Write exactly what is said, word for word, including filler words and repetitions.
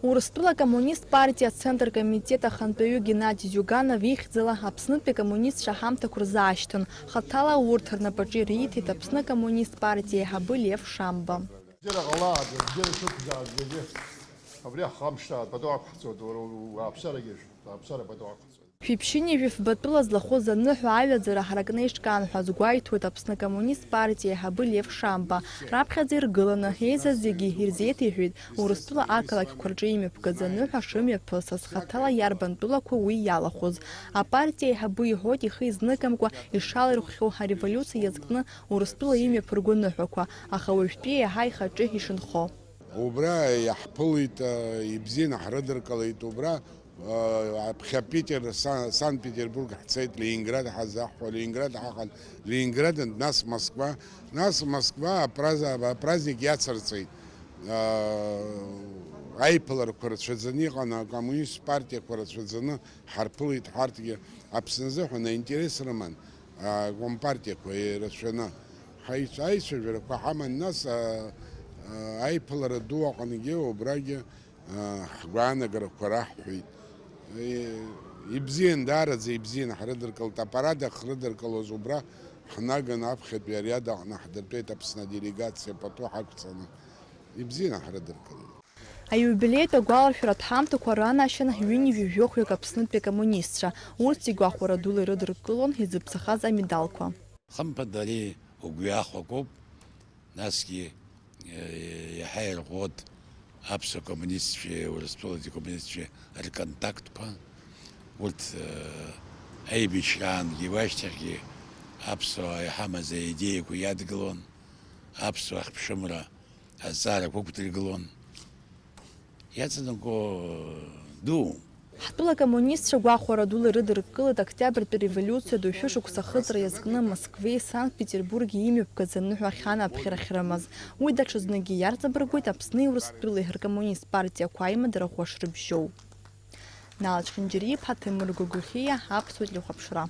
Урыстәыла акоммунист партиа Ацентр комитет ахантәаҩы Геннади Зиуганов ихьӡала Аԥснытәи акоммунистцәа ҳамҭақәа рзаашьҭын. Хаҭала урҭ рнапаҿы ириҭеит Аԥсны акоммунист партиа аиҳабы Лев Шамба. Џьара ҟалааӡа, џьара шықәзааӡагьы абри аҳхамшҭаатә пату ақәҳҵоит, уара уааԥсарагьы аԥсара пату ақәҳҵоит. Шәиԥшьыни жәафба тәыла злахәыз аныҳәа аҩаӡара ҳаракны ишканҳәаз гәеиҭоит Аԥсны акоммунист партиа аиҳабы Лев Шамба. Раԥхьаӡа иргыланы, еизаз зегьы ирзеиҭеиҳәеит Урыстәыла ақалақьқәа рҿы имҩаԥгаз аныҳәа шымҩаԥысыз, хаҭала иарбан тәылақәа уи иалахәыз. Апартиа аиҳабы иҳәоит ихы изныкымкәа ишалырххьоу ареволиуциа иазкны Урыстәыла имҩаԥырго аныҳәақәа, аха уажәтәи еиҳа ихаҿы ишынхо. Убра иаҳԥылеит, ибзианы ҳрыдыркылеит, убра, аԥхьа Питер, Сан-, Санкт-Петербург ҳцеит, Ленинград ҳазаҳуа, Ленинград ҳахан, Ленинград, нас Москва, нас Москва апраза-, апраздник иацырҵеит. Аиԥыларақәа рацәаӡаны иҟан, акоммунист партиақәа рацәаӡаны ҳарԥылеит ҳарҭгьы, Аԥсны азыҳәан аинтерес рыман, акомпартиақәа ирацәаны. Ҳаицәа-, аицәажәарақәа ҳаман, нас, а, а, аиԥылара ду аҟынгьы, убрагьы, а, ҳгәаанагарақәа раҳҳәеит. Е, ибзиан, даараӡа ибзиан ҳрыдыркылт, апарад ахьрыдыркылоз убра ҳнаган аԥхьатәи ариад аҟны ҳдыртәеит Аԥсны аделегациа пату ҳақәҵаны. Ибзиан ҳрыдыркылеит. Аиубилеитә агәаларшәаратә ҳамҭақәа ранашьан ҩынҩажәи жәохәҩык Аԥснытәи акоммунистцәа, урҭ зегь гәахәара дула ирыдыркылон изыԥсахаз амедалқәа. Хымԥада, ари угәы иахәақәоуп, насгьы, э, иаҳа ирӷәӷәоуп аԥсуа коммунистцәеи Урыстәылатәи коммунистцәеи рконтактқәа, урҭ, э, аибашьраангьы уашьҭахьгьы аԥсуаа иҳамаз аидеиақәа иадгылон, аԥсуаа ахьԥшымра азҵаарақәа ықәдыргылон. Иаҵанакуа дууп. Ҳтәыла акоммунистцәа гәахәара дула ирыдыркылеит Октиабртәи ареволиуциа ду шәышықәса ахыҵра иазкны Москвеи Санкт-Петербурги имҩаԥгаз аныҳәа ахьанаԥхьарахь рымаз. Уи даҽазныкгьы иарҵабыргуеит Аԥсни Урыстәылеи ркоммунист партиақәа аимадара ӷәӷәа шрыбжьоу. Нала Чхинџьариа-иԥҳа, Ҭемыр Гогохиа, Аԥсуа телехәаԥшра.